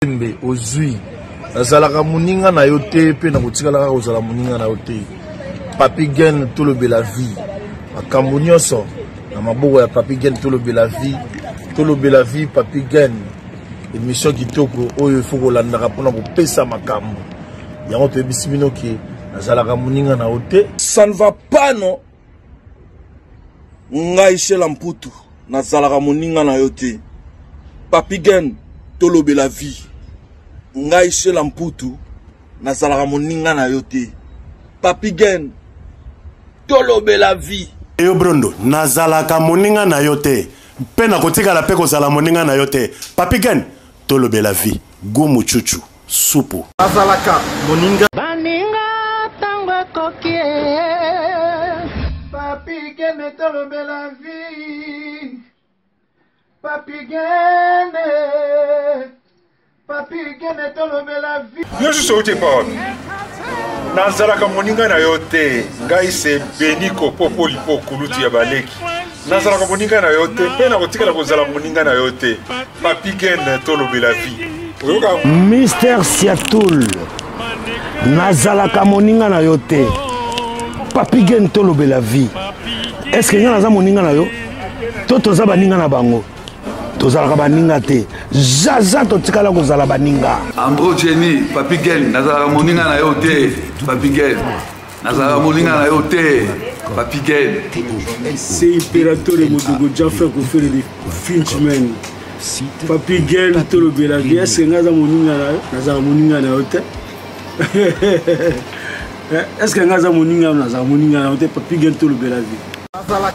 Mbe ozui nazalaka moninga na yo te mpe nakotikala kaka kozala moninga na yo te papi gen tolobela vie makambo nyonso na maboko ya papi gen tolobela vie tolobela vie papi gen émission kitoko oyo ifo kolandaka mpona kopesa makambo yango toyebisi bino ke nazalaka moninga na yo te ça ne va pas non Ngai Shela Mputu nazalaka moninga na yo te. Papi Gen tolobela vie. Ngai Shela Mputu nazalaka moninga na yo te. Papi Gen tolobela vie. Yo Brondo, nazalaka moninga na yo te mpe nakotikala mpe kozala moninga na yo te. Papi Gen tolobela vie. Gumu chuchu. Supu. Azalaka moninga. Baninga tango ekoki eh. Papi Gene tolobela vie. Papi Gene. Papi Gene tolobela vie. Yo susu outi epa wapi? Nazalaka moninga na yo te. Ngai se Beniko Popolipo kulutu ya baleki. Nazalaka moninga na yo te mpe nakotikala kozala moninga na yo te. Papi Gen tolobela vie. Oyoka Mister Siatul, nazalaka moninga na yo te. Papi Gen tolobela vie. Est-ce que nga naza moninga na yo? To toza baninga na bango? Tozalaka baninga te. Zaza totikala kozala baninga. Andro Jenny, Papi Gen, nazalaka moninga na yo te. Papi Gen. Nazalaka moninga na yo te. Papi Gen. C'est Imperatore Modogo Jaffe Kofele de Finchman. Papi Gen tolobela vie. Est-ce que nga aza moninga na yo? Nazalaka moninga na yo te. Est-ce que nga aza moninga na yo? Nazalaka moninga na yo te. Papi Gen tolobela vie.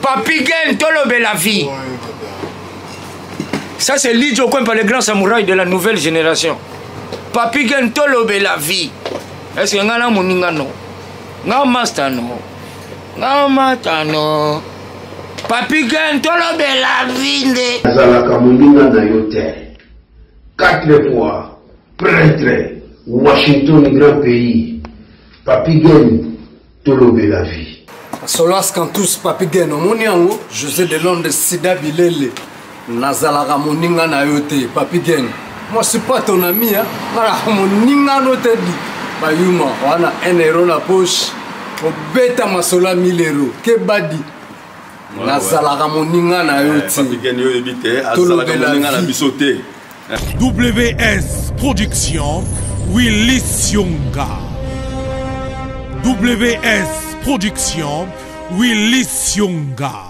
Papi Gen tolobela vie. Ça c'est Lidjo Kwempa, le grand samouraï de la nouvelle génération. Papi Gen tolobela vie. Est-ce que nga na moninga no? Nga master no? Nga mata no? Papi Gen tolobela vie nde. Nazalaka moninga na yo te. 4 fois prêtre Washington grand pays. Papi Gen tolobela vie. Solas Cantus Papi Gen omoni yango José de Londres Sida Bilele nazalaka moninga na yo te Papi Gen moi je suis pas ton ami hein nazalaka moninga no te di bayuma wana 1 euro na poche obeta masolo ya 1000 euro kebadi nazalaka moninga na yo te Papi Gen yo oyebi te azalaka moninga na biso te. WS Production, Willy Sionga. WS Production, Willy Sionga.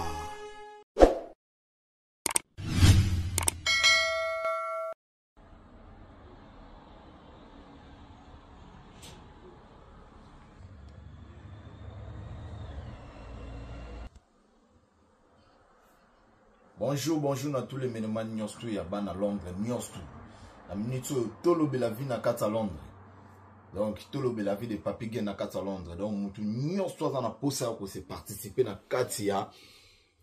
Bonjour, bonjour na tous les meneman nyonso ya bana Londres nyonso. Na minute oyo tolobela vie na kati ya Londres. Donc tolobela vie de Papi Gen na kati ya Londres. Donc mutu nyonso aza na posa ya ko se participer na kati ya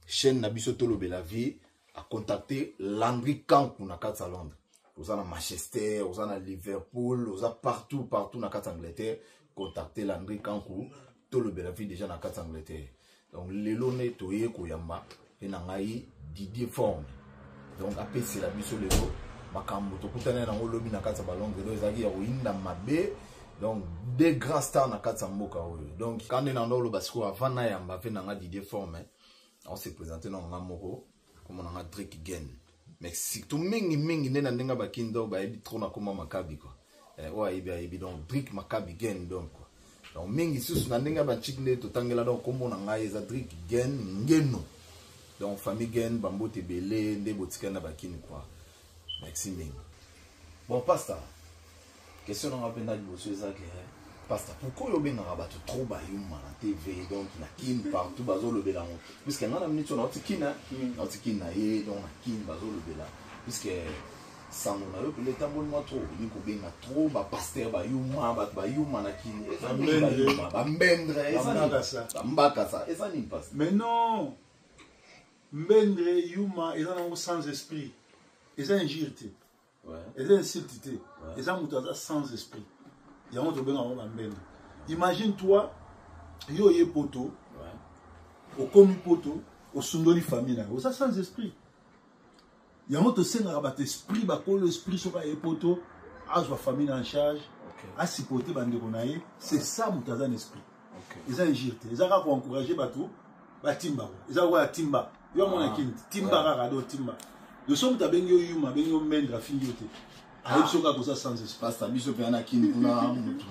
chaîne na biso tolobela vie a contacter Landry Kanku na kati ya Londres. Oza na Manchester, oza na Liverpool, oza partout partout na kati ya Angleterre, contacter Landry Kanku tolobela vie déjà na kati ya Angleterre. Donc lelo nde toye koyamba pe na ngai Didier Forme. Donc apesela biso lelo makambo tokutani nango lobi na kati ya ba Londres, donc ezalaki ya koyinda mabe. Donc deux grands stars na kati ya mboka oyo. Donc quand nde na ndo sikoyo avant nayamba pe na ngai Didier Forme, on s'est présenté na nga moko comme na nga Drake Gen. Mais surtout mingi mingi nde na ndenge ba kindo bayebi trop na koma Maccabi quoi. Oyo ayebi ayebi donc Drake Maccabi Gen donc quoi. Donc mingi susu na ndenge ba chik nde totangela donc kombo na ngai eza Drake Gen Ngeno. Donc famille Gen bambote ebele nde botikali na bakini quoi. Merci mingi. Bon pasteur, question na nga mpenza liboso eza ke pasteur, pourquoi oyo obengaka bato trop bayuma na TV donc na kin partout bazolobela yango, puisque nga na minute oyo nauti kin, hein? Nauti kin na ye donc na kin bazolobela, puisque sango na yo mpenza etamboli mwa trop, olingi kobenga trop ba pasteur bayuma, bato bayuma na kin, eza nini bayuma, bambendre, eza nini? Bambakasa, eza nini pasteur? Mais non, mbendre yuma eza nango sans esprit, eza injure te. Eza insulte te. Eza moto aza sans esprit. Yango tobenga bango bambendre. Imagine toi, yo oye poto, okomi poto, osundoli famille na yo, oza sans esprit. Yango tosengaka bato esprit, bakolo esprit soki aye poto, azwa famille en charge, asupporte bandeko na ye. C'est ça moto aza na esprit. Eza injure te, eza kaka koencourage bato batimba ko, eza lokola timba yo amona kini timba kaka do timba. Loso moto abengi yo yuma, abengi yo mendre, afingi yo te, ayebi soki akoza sans esprit. Pasta, biso mpenza na kini kuna, motu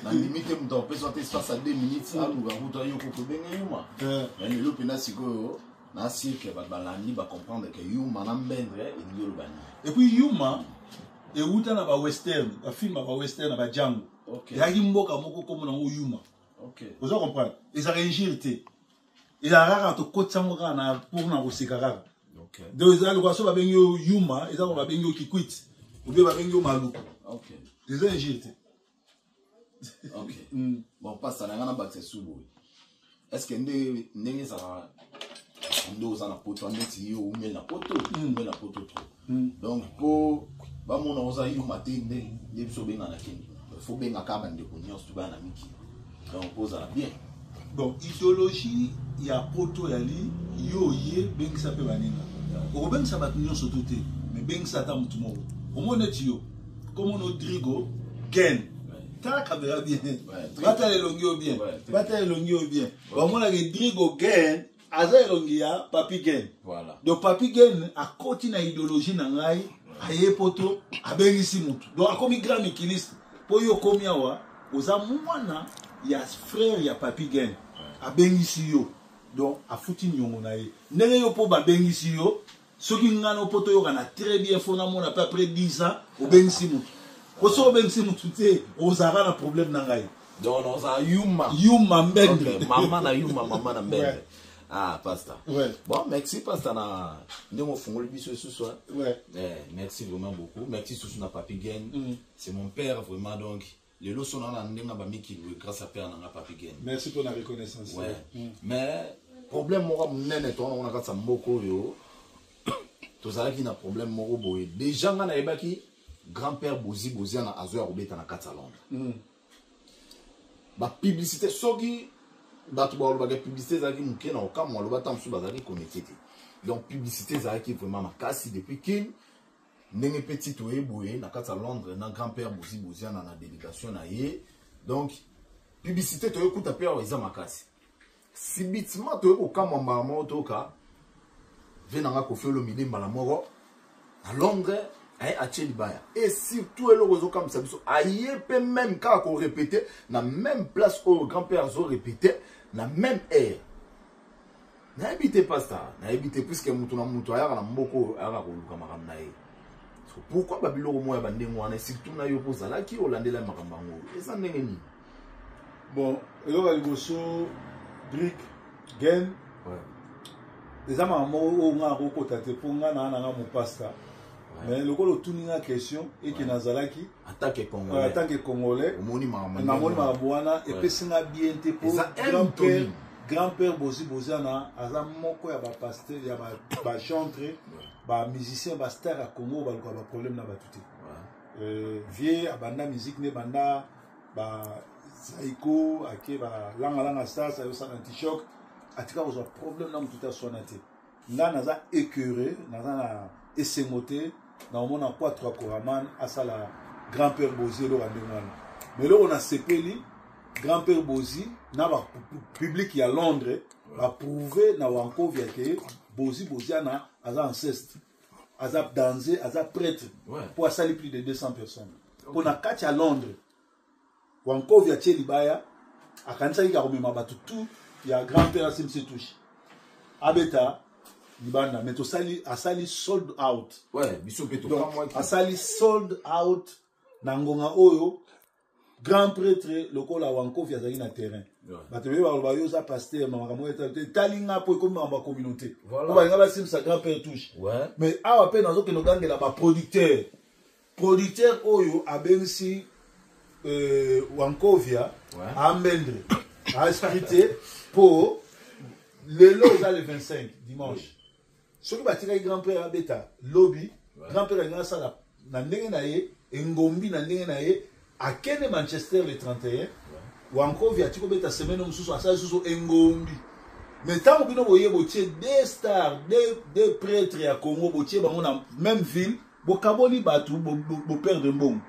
nandimi te moto akopesa te espace ya 2 minutes aluka kuta yo koko obenge yuma. Mais lelo mpenza sikoyo na cirque, bato balandi bacomprendre ke yuma na mbendre elingi oloba nini. Et puis yuma ewuta na bawestern, bafilme ya bawestern na bajango. Ezalaki mboka moko kombo nango yuma. Oza comprendre, ezalaka injure te, ezalaka kaka tokotisa yango kaka na pour na koseka kaka. Donc eza lokola so babengi yo yuma, eza lokola babengi yo kikwit obie babengi yo maluku, eza injure te. Ok, bon, pasta na ngai, na bakisa esu boye: est ce que nde ndenge ezalaka nde oza na poto, ndeti yo oumeli na poto, oumeli na poto trop, donc mpo bamona oza yuma te, nde nde biso obenga na kini, faut benga kaka bandeko nyonso to baya na mikili, donc mpo ozala bien? Bon, idéologie ya poto yali yo oye bengisa mpe baninga, okobengisa bato nyonso to te, mais bengisa ata motu moko. Omoni neti yo komona Odrigo Gen, tala kamera bien, batala elongi oyo bien, batala elongi oyo bien, bamonaka Drigo Gen aza elongi ya Papi Gen. Donc Papi Gen akoti na idéologie na ngai, aye poto, abengisi motu, donc akomi grand mikiliste. Mpo yo okomi awa, oza mwana ya frère ya Papi Gen, abengisi yo, donc afuti niongo na ye. Ndenge yo mpo babengisi yo, soki ngai no mpo toyokana très bien, fo namona mpe après 10 ans obengisi motu, po soki obengisi motu te, ozalaka na problème na ngai. Donc ozala yuma. Yuma, mbendre. Okay, mama na yuma, mama na mbendre. Ah, pastor. Bon, merci pastor na ndenge ofungoli biso lisusu. Eh, merci vraiment beaucoup. Merci susu na Papi Gen. C'est mon père vraiment, donc lelo so na ndenge bamikili grâce à père nanga Papi Gen. Merci pour la reconnaissance. Ouais. Mais problème moko monene towana na kati ya mboka oyo, tozalaki na problème moko boye. Déjà nga nayebaki grand père Bozi Boziana azoya kobeta na kati ya Londres. Bapublicité, soki bato balobaka publicité ezalaki moke, na okamwa aloba ata mosusu bazalaki connecté te. Donc publicité ezalaki vraiment makasi depuis kin ndenge mpe ti toye boye na kati ya Londres na grand père Bozi Boziana na délégation na ye. Donc publicité toyekuta mpe awa eza makasi. Subitement toye kokamwa mbala moko, toyoka ve nanga Kofi Olomide mbala moko na Londres, aye atie libaya. Et surtout eloko ezokamwisa biso, aye mpe même kaka korépéter na même place oyo grand père azorépéter na même aire. Nayebi te, pasta, nayebi te, puisque moto na moto ayaka na mboka oyo ayaka koluka makambo na ye. Pourquoi babiloko moko ya bandenge wana, surtout na yo mpo ozalaki olandela makambo yango, eza ndenge nini? Bon, eloko ya liboso, Drik Gen, eza makambo moko oyo ngai akokota te, mpo ngai naa nanga mopasta. Mais lokola otuni nga question eke nazalaki en tant que Congolais, namoni makambo wana epesi nga bien te, mpo grand père Bozi Boziana aza moko ya bapasteur, ya bachantre, bamusicien, bastar ya Congo baluka baproblème na bato te. Vie abanda musique nde banda ba Zaiko, ake balangalanga stars, ayosala antichoc, atika kozwa problème na motu te, aswana te. Nga naza écœuré, naza na esengo te na omona Quatro Koraman asala grand père Bozi eloko ya ndenge wana. Mais eloko nasepeli, grand père Bozi na bapublic ya Londres baprouve na Wankovia ke Bozi Boziana aza ancestre, aza danze, aza prêtre, mpo asali plus de 200 personnes mpo na kati ya Londres. Wankovi atie libaya, akanisaki kaka komema bato tout ya grand père asimisi touche, abeta libanda, mais tosali, asali sold out. Ouais, biso mpe. Donc asali sold out na ngonga oyo grand prêtre lokola Wankofi azalaki na terrain. Bato ebele baloba yo oza pasteur, ma makambo oyo etali te, etali nga mpo ekomi makambo ya communauté, mpo balinga basimisa grand père touche. Mais awa mpe nazokende ogangela baproducteur, producteur oyo abengisi Wankovia ambendre aesprit te, mpo lelo eza le 25 dimanche. Soki batikaki grand père abeta lobi, grand père alingi asala na ndenge na ye, engombi na ndenge na ye, akende Manchester le 31. Wankovi atiki kobeta semaine mosusu, asali susu engombi. Mais ntango bino boye botie deux stars, deux prêtres ya Congo, botie bango na même ville, bokaboli bato, boperdre mbongo.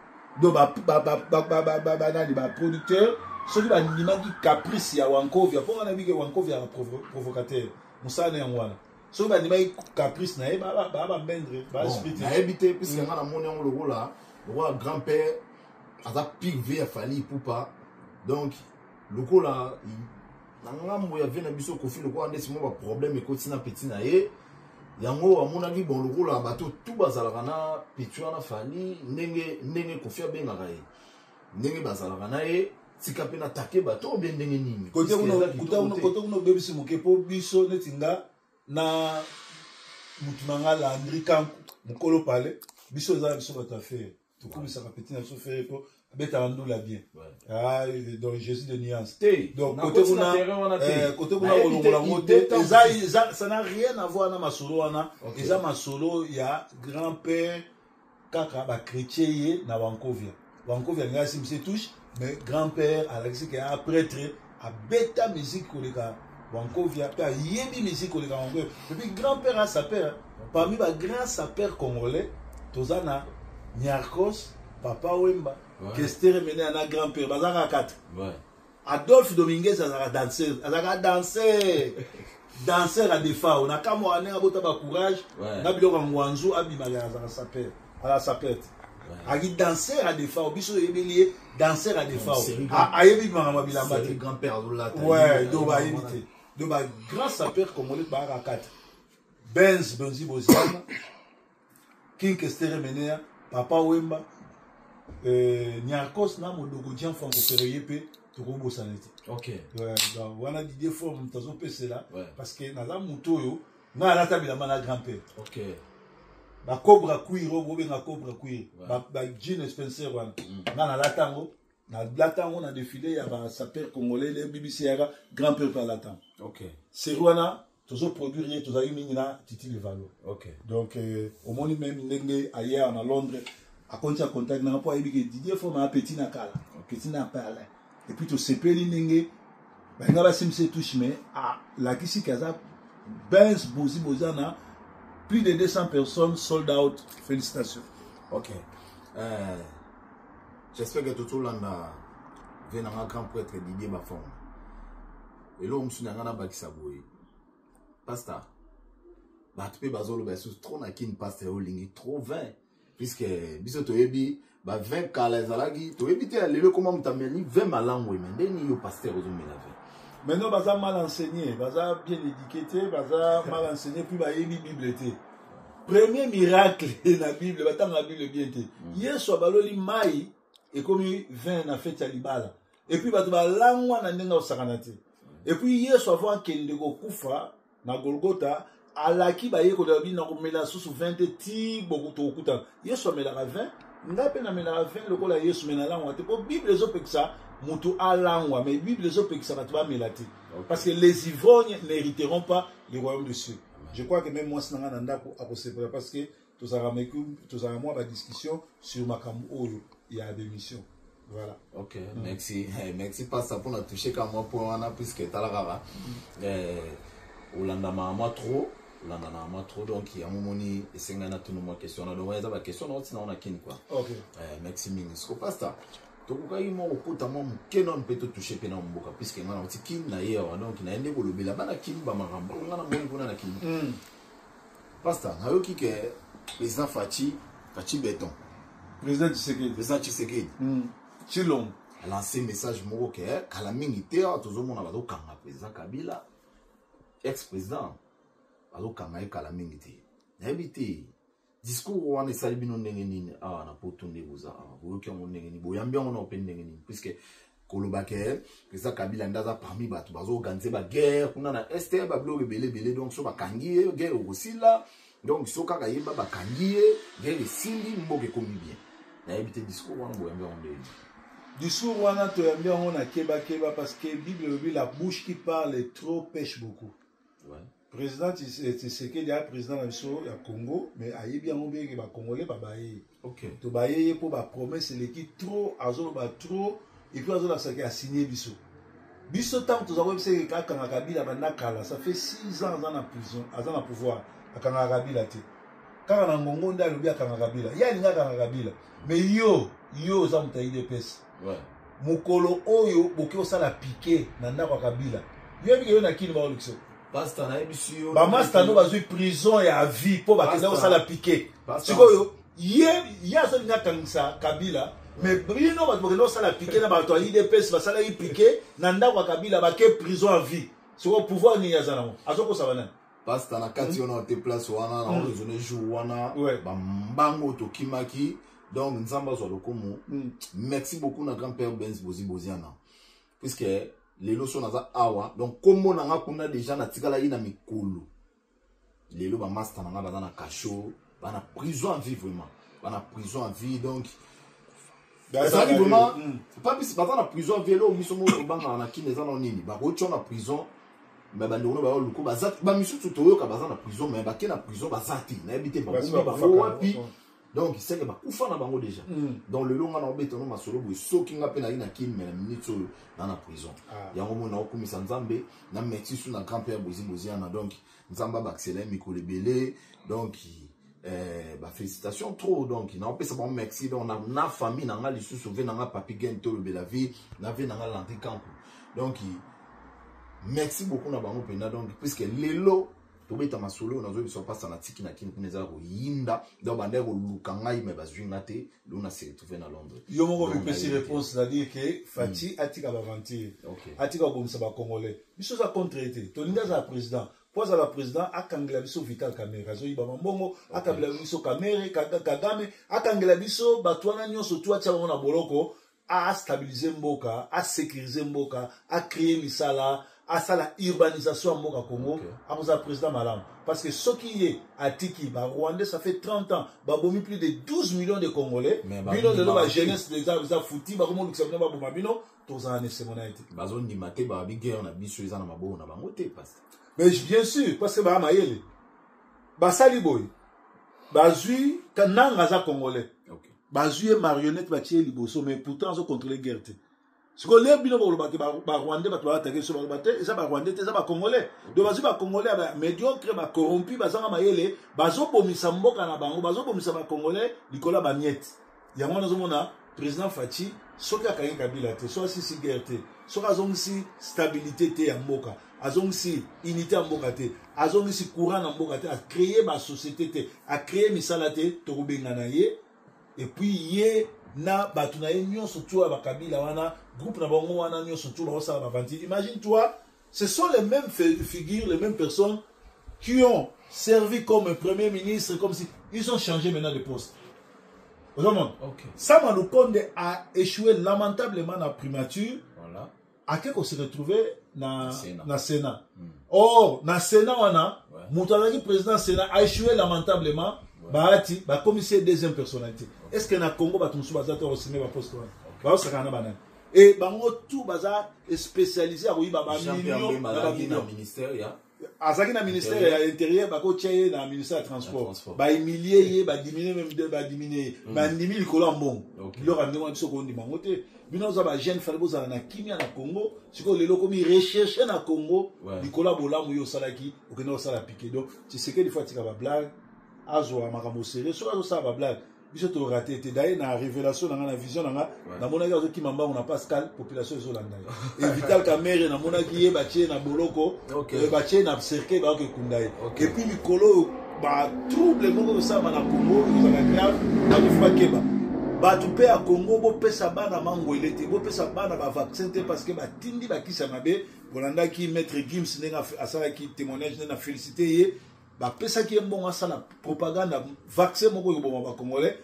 Donc banani, baproducteur, soki bandimaki caprice ya Wankovia, mpo nga nayebi ke Wankovia aka provocateur, mosala na yango wana, soki bandimaki caprice na ye, baa bambendre. Nayebi te, puisque nga namoni yango lokola grand père aza pire vie ya Fally Ipupa. Donc lokola na ngambo ya vie na biso Kofi, lokola ndeti mwa baproblème ekoti na petit na ye, yango amonaki bon, lokola bato tu bazalaka na petit wana Fally, ndenge Kofi abengaka ye, ndenge bazalaka na ye, tika mpe natake bato obie ndenge nini. Kote kuna obebisi moke, mpo biso neti nga na mutu na nga Landri Kanku, mokolo pale, biso eza na biso bato ya Ferre, tokumisaka petit na biso Ferre mpo abetaka ndula bien. Ah, donc Jésus de nuance. Donc côté kuna, côté kuna kolongola yango te, eza, ça n'a rien à voir na masolo wana. Eza masolo ya grand père kaka bachrétien ye na Wankovia. Wankovia alingi asimbisa touche, mais grand père alakisi ke a prêtre abeta musique koleka Wankovia, mpe ayebi musique koleka Wankovia. Et puis grand père a sapeur, parmi bagrand sapeur congolais toza na Niarcos, Papa Wemba, Kester Emeneya na grand père, baza kaka 4. Adolphe Dominguez azalaka danseur, azalaka danseur Adefao na kamwa ndenge abota bacourage na biloko ya ngwanzu, abimaka, azalaka sapeur, azala sapeur te, aki danseur Adefao. Biso oyebeli ye danseur Adefao, ayebi makambo ya bilamba te. Ouais, donc ayebi te. Donc bagrand sapeur congolais bayaka 4: Benz Benzi Boziana, King Kester Emeneya, Papa Wemba, Niarcos na Modogo Jean Franco Ferre mpe tokobosana te. Ouais, donc wana Didier Fort moto azopesela, parce que naza moto oyo ngai alata bilamba na grand père. Bacobra cuir oyo bobenga cobra cuir, bajean Spencer wana, ngai nalata yango, nalata yango na défilé ya basapeur congolais le BBC yaka, grand père mpe alata yango. Série wana tozoproduire ye, tozalaki mingi na Titi Levalo. Donc omoni même ndenge aye na Londres, akonti ya contact nanga mpo ayebi ke Didier Foma apeti na kala, petit na palin. Et puis tosepeli ndenge balinga basimbisa touche, mais alakisi ke aza Benz Bozi Bozana, plus de 200 personnes, sold out, félicitations. Ok, j'espère que totolanda ve nanga grand prêtre Didier Baforme. Eloko mosusu na ngai nabakisa boye, pasteur, bato mpe bazoloba lisusu trop na Kini, pasteur olingi trop vin, puisque biso toyebi bavin kala ezalaki, toyebi te ya lelo ekoma moto ameli vin malamu eme ndeni yo pasteur ozomela vin. Maintenant baza mal enseigné, baza bien éduqué te, baza mal enseigné, puis bayebi Bible te. Premier miracle na Bible, batanga Bible bien te. Yesu abaloli mai ekomi vin na fete ya libala, et puis bato balangwa na ndenge osakana te. Et puis Yesu avant akende kokufa na Golgota, alaki bayekoli, alobi na komela susu vin te ti tokokutana. Yesu amelaka vin, ngai mpe namelaka vin lokola Yesu, me nalangwa te, mpo Bible ezopekisa motu alangwa, mais Bible ezopekisa bato bamela te, parce que les ivrognes n'hériteront pas le royaume de cieux. Je crois que même mwasi na ngai na ndako akosepela, parce que tozalaka meku, tozalaka mwa badiscussion sur makambo oyo ya bémission, voilà. Ok, merci. Merci pasteur mpona touche ka mwa point wana, puisque tala kaka, olandamaka mwa trop, olandanaka mwa trop, donc yango moni esengai na tunu mwa question wana. Donc eza baquestion na otina wana Kini quoi. Merci mingi. Siko pasteur, tokokaki mwa kokota mwa moke nano mpe totouche mpe na mboka, puisque ngai nauti Kini na ye awa, donc naye nde kolobela bana Kini bamakambo oyo ngai namoni kuna na Kini. Pasteur, nayoki ke président Fatshi, Fatshi Béton, président Tshisekedi, président Tshisekedi, Tshilombo, alancé message moko ke kala mingi te awa tozomona bazokanga président Kabila, ex président, bazokanga ye kala mingi te. Nayebi te discours wana esali bino ndenge nini awa na Poto, nde boza awa, boyoki yango ndenge nini, boyambi yango na mpe ndenge nini, puisque koloba ke président Kabila nde aza parmi bato bazoorganize baguerre kuna na Est, babiloko ebele ebele, donc so bakangi ye, guerre ekosila, donc so kaka yeba bakangi ye, guerre esili, mboka ekomi bien. Nayebi te discours wana boyambi yango ndenge nini. Discours wana toyambi yango na kebakeba, parce que Bible elobi: la bouche qui parle trop pêche beaucoup. Président Tshisekedi aya président na biso ya Congo, mais ayebi yango ndenge bacongolais babaye ye. Tobaye ye mpo bapromesse eleki trop, azoloba trop, et puis azolakisaki asigne biso. Biso ntango toza koyebisa eke akanga Kabila banda kala, ça fait 6 ans aza na prison, aza na pouvoir, akangaka Kabila te. Kaka na ngongo nde alobi akanga Kabila. Ye alingi akanga Kabila. Mais yo, yo oza moto ya UDPS. Ouais. Mokolo oyo boke osala piquet na ndako ya Kabila. Yo yebi ke yo na kini baolukisa. Pastor nayebisi yo. Ba master no bazui prison ya vie po bakenda kosala piquet. Sikoyo ye ye azolinga akangisa Kabila mais bino bato bokenda kosala piquet na bato ya UDPS basalaki piquet na ndako ya Kabila bake prison ya vie. Sikoyo pouvoir nini aza nango? Azokosa banani? Pasta na kati wana te place wana na mm. raisonner jour wana bambango tokimaki donc nzambe azwa lokumu mm. merci beaucoup na grand père Benz Bozi Boziana puisque lelo so naza awa donc kombo na nga kuna déjà natikalaki na mikolo lelo bamasta na nga baza na cachot bana prison en vie vraiment bana prison en vie donc ezalaki vraiment mm. pa biso baza na prison vie eloko biso moko tobangaka na kini eza na nini bakotya na prison me bandeko no bayo luko baza bamisusu toyoka baza na prison me bake na prison baza te nayebi te babombi bango wapi donc seke bakufa na bango déjà mm. donc lelo nga naobeta no masolo boye soki nga mpe nayi na kini me na minute oyo na na prison ah. yango moi naokumisa nzambe na merci su na grand père bozi boziana donc nzambe abakisela ye mikolo ebele donc eh, ba félicitations trop donc naopesa bango merci donc na, na famille na nga lisusu ve na nga papi gen tolobela vie na ve na nga landri kanku donc merci beaucoup na bango mpenza donc puisque lelo tobeta masolo oyo nazoyebisa mpasa na tiki na kini kuna eza koyinda donc bandaki koluka ngai me bazwi nga te lelo na se retrouve na londres yo moko mipesi réponse c'est-à-dire que fati mm. atika baventure okay. atika kobomisa bacongolais biso oza contre ye te tolingi azala président mpo azala président akangela biso vital kamere azoyiba mambongo akangela biso kamere kagame akangela biso bato wana nyonso tu atia bango na boloko astabilize mboka asécurise mboka acree misala asala urbanisation ya mboka congo okay. akozala président malamu parce que soki ye atiki barwandais ça fait 30 ans babomi plus de 12 millions de congolais bino lelo bajeunesse eza futi bakomolukisa bino baboma bino tozala na esengo na ye te bazondima te babi guerre na biso eza na maboko na bango te pasteur mais bien sûr parce que baa mayele basali boye bazwi nanga aza congolais okay. bazwi ye marionnette batie ye liboso mais pourtant azo contrôle guerre te sikoyo leo bino bolobaki barwandais bato baatake biso baloba te eza barwandais te eza bacongolais donc bazwi bacongolais ya bamédiocre bacorrompu bazanga mayele bazobomisa mboka na bango bazobomisa bacongolais likolo ya bamiete yango wana ozomona président Fatshi soki akangi Kabila te soki asisi guerre te soki azongisi stabilité te ya mboka azongisi unité ya mboka te azongisi courant na mboka te acreye basociété te acreye misala te tokobengana ye epuis ye na bato na ye nyonso tu ya bakabila wana groupe na bango wana nyonso tu bakosala baventure imagine toi ce sont les mêmes figures les mêmes personnes qui ont servi comme premier ministre comme si ils ont changé maintenant de poste ozomona okay. Sama Lukonde a échoué lamentablement na primature voilà. ake ko se retrouver na Sénat, na Sénat. Mm. Or na Sénat wana ouais. moto azalaki président Sénat a échoué lamentablement ouais. bahati bakomisi ye deuxième personnalité okay. est ce que na Congo bato mosusu baza te kosime baposte wana okay. baosakana na banani e bango tout baza spécialisé ya koyiba bamillion na bamillion azalaki na ministère ya intérieur bakotia ye na ministère ya transport bahumilie ye badiminue meme badiminue ye mm. bandimi likolo ya mbongo biloko ya ndenge wana biso kondima yango te bino oza bajeune fale bozala na kimia na congo sikoyo lelo okomi recherche na congo likolo ya bolamu yo osalaki okende kosala pike donc tshisekedi fo atika bablague azwa makambo serie soki azosala bablague biso to rate te daye na révélation na nga na vision na nga namonaki azokima mbango na pascal population ezolanda ye e vital kamere namonaki ye batie na boloko okay. batie na cercueil bayoka ekunda ye okay. epuis mikolo oyo batrouble moko ekosalama na congo ekozala grave bato fo bakeba bato mpe ya congo bopesa bana mangwele te bopesa bana bavaccin te parce que batindi bakisi ya mabe bolandaki maître gims ndenge asalaki témoignage nde na félicité ye bapesaki ye mbongo asala propagande vaccin moko ekoboma bacongolais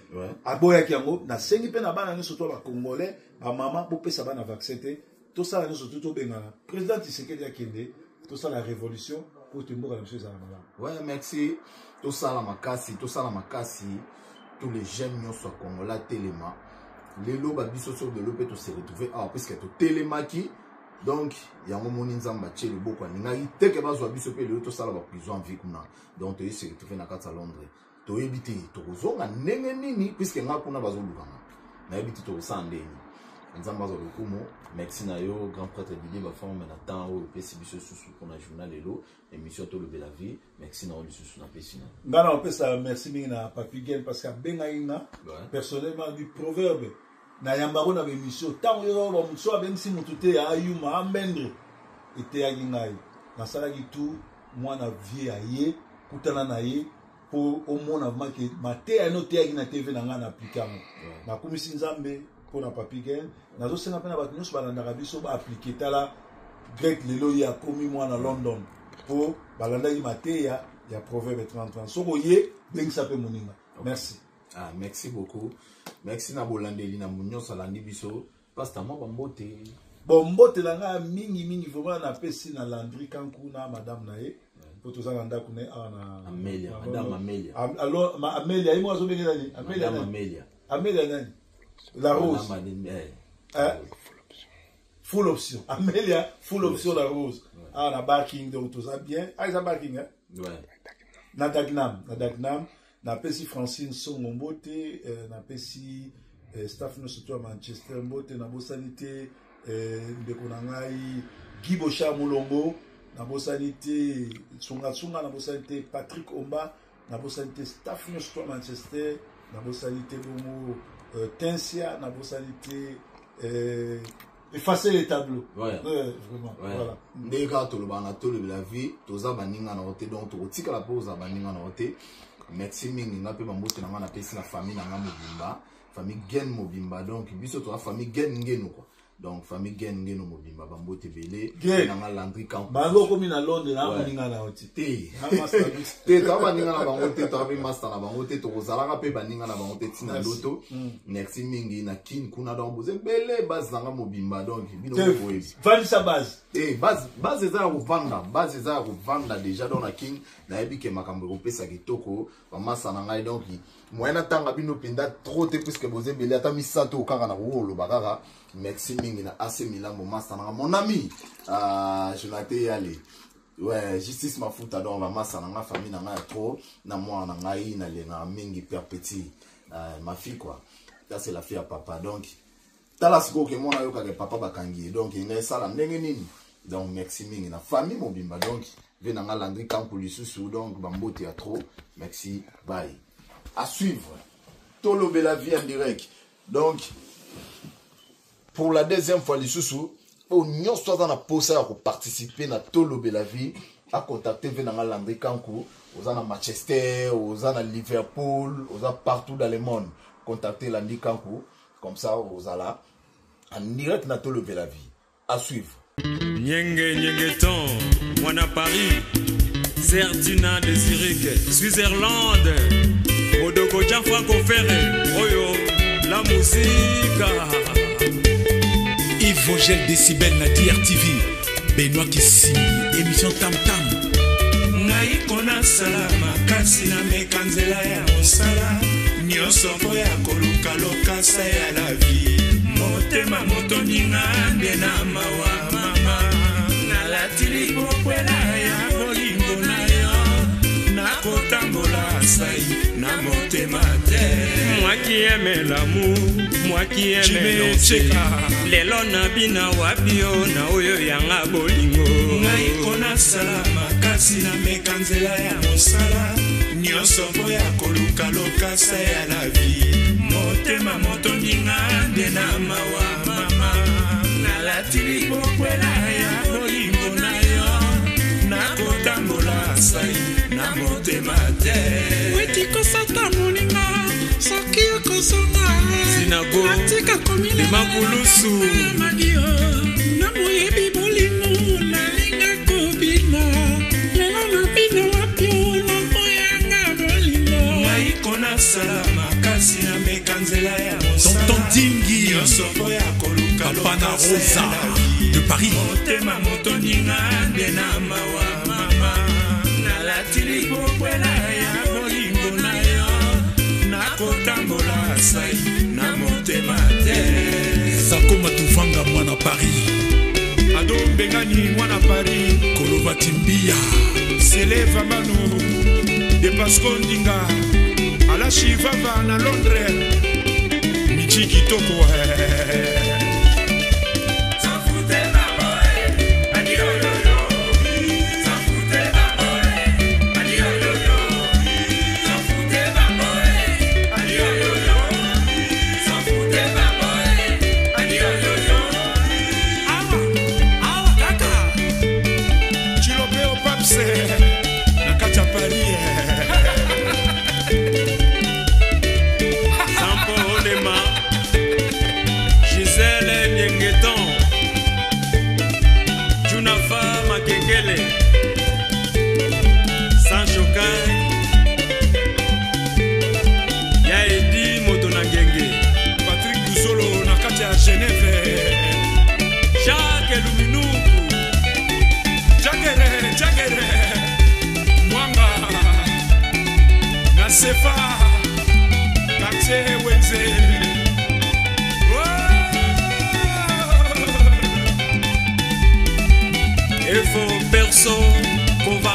aboyaki yango nasengi mpe na bana nyonso to bacongolais bamama bopesa bana vaccin te tosala nyonso tu tobengana président tisekedi akende tosala révolution mpo te mboka na biso ezala malamu ouais merci tosala makasi tosala makasi tous les jeunes nyonso ya congolais atelema lelo babiso so lelo mpe tose retrouve awa puiske totelemaki donc yango moni nzambe atie loboko alingaki te ke bazwa biso mpe lelo tosala baprison en vie kuna donc toye se retrouve na kati ya londres toyebi te tokozonga ndenge nini puiske nga kuna bazoluka nga nayebi te tokosala ndenge nini. Nzambe azwa lokumu. Merci na yo grand prêtre Didier Baforme na temps oyo opesi biso susu mpona journal lelo émission tolobela vie. Merci na yo lisusu napesi na nga na opesa merci mingi na Papi Gen parce que abengaki nga personnellement du proverbe nayambako na baémission ntango yo bamoto so abengisi motu te ayuma ambendre eteyaki ngai nasalaki tout mwana vie aye kutana na ye mpo omona vraiment ke mateya no oteyaki na tv na ngai na aplike yango. Nakumisi Nzambe mpo na Papi Gen. Nazosenga mpe na bato nyonso balandaka biso baaplike. Tala Grec, lelo ye akomi mwana London mpo balandaki mateya ya Proverbe 30. Soki oye, bengisa mpe moninga. Merci. Ah, merci beaucoup. Merci na bolandeli na nyonso alandi biso. Pasteur, mwa bambote. Bon, mbote na ngai mingi mingi vraiment napesi na Landry Kanku na madame na ye, mpo toza na ndako na ye awa na Amelia, madame Amelia. Amelia, ye moko azobenge nani? Amelia nani? Amelia. Amelia nani? La Rose. Full option. Amelia, full option la Rose. Ah, na Barking, donc toza bien. Ah, eza Barking, hein? Ouais. Na Dagnam, na Dagnam. Napesi Francine Songo mbote, napesi staff nyonso to ya Manchester mbote, nabosani te ndeko na ngai Guy Bochard Mulongo, nabosani te Tsungatsunga, nabosani te Patrick Omba, nabosani te staff nyonso to ya Manchester, nabosani te bongo Tensia, nabosani te effacer les tableaux. Ouais. Ouais, vraiment. Ouais. Voilà. Ndenge kaka tolobaka na tolobela vie, toza baninga na yo te, donc tokotikala mpo ozala baninga na yo te. Merci mingi. Nga mpe bambote na nga napesi na famille na nga mobimba, famille Gen mobimba. Donc biso toza famille Gen Ngeno quoi. Donc famille Gen Ngeno mobimba, bambote ebele. Gen. Na nga Landry Camp. Bango okomi na Londres na moninga na yo te. Te. Na master biso. Te, toza baninga na bango te, toza mpe master na bango te, tokozalaka mpe baninga na bango te ntina ndoto. Merci mingi na Kin kuna, donc boza ebele, base na nga mobimba, donc bino boyebi. Vandisa base. Eh, base, base eza ya kovanda, base eza ya kovanda déjà. Donc na Kin nayebi ke makambo ekopesa kitoko, bamasa na ngai. Donc moyen natanga bino mpenza trop te puisque boza ebele, ata misato kaka na kokoloba kaka. Merci mingi na AC Milambo, masa na nga, mon ami Jonathan Yale, ouais, Justice Mafuta. Donc bamasa na nga, famille na ngai ya trop, na mwana na ngai nalengaka mingi, Perpétue, ma fille quoi. Ça c'est la fille à papa. Donc tala sikoyo ke mwana ayokaka papa bakangi ye, donc ngai esala ndenge nini? Donc merci mingi na famille mobimba. Donc ve na nga Landry Kanku lisusu, donc bambote ya trop. Merci, bye. À suivre tolobela vie en direct. Donc pour la deuxième fois lisusu, oyo nyonso aza na posa ya koparticipe na tolobela vie, acontacte ve na nga Landry Kanku. Oza na Manchester, oza na Liverpool, oza partout dans le monde, contacte Landry Kanku, comme ça ozala en direct na tolobela vie. À suivre. Nyenge Nyengeton, mwana Paris, Zertina de Zurich, Switzerland, Odoko Gianfranco Ferre, Oyo, la musique. Yves Vogel Décibel na DRTV, Benoît Kissimbi, émission Tam Tam. Ngai konasala makasi nameka nzela ya mosala nyonso mpo ya koluka lokasa ya la vie. Motema motoninga nde na mawa mama, nalati lipokwela ya bolingo na yo, nakotambola sai na motema te. Moi qui aime l'amour, moi qui aime danser, lelo nabina wapi yo na oyo yanga bolingo. Ngai konasala makasi nameka nzela ya mosala nyonso mpo ya koluka lokasa ya la vie. Motema motondinga nde na mawa mama, nalati lipokwela ya bolingo na yo, nakotambola sai na motema te. Weti kosata moninga soki okozonga. Sinago, atika komila Makulusu. Magio na moyebi bolingo nalinga kobina lelo nabina wapi na moyanga bolingo. Ngai konasala makasi nameka nzela ya mosala Tonton Dingi, nyonso mpo ya koluka Papa na lokasa ya Rosa la vie. de Paris. Motema motondinga nde na mawa mama, nalati lipokwela ya bolingo na yo, nakotambola sai na motema te. Sako Matuvanga mwana Paris, Ado Mbengani mwana Paris, Kolova Timbia, Sele Vamano de Pasco Ndinga, Alashi Vava na Londres, Michi Kitoko.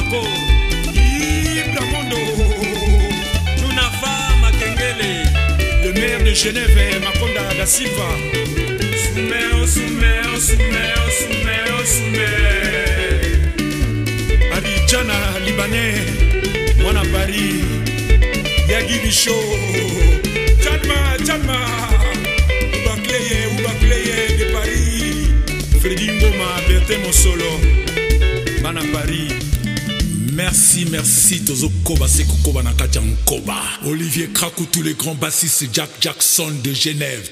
Bamako Ibra Mondo Junafa Makengele Le maire de Genève Makonda da Silva Soumeo Soumeo Soumeo Soumeo Soumeo Arijana Libanais Mwana Paris Yagi Bicho Chalma Chalma Ubacleye Ubacleye de Paris Freddy Ngoma Bertin Mosolo Bana Paris Merci, merci, Tozokoba, Sekokoba, Nakati Nkoba. Olivier Krakou, tous les grands bassistes, Jack Jackson de Genève.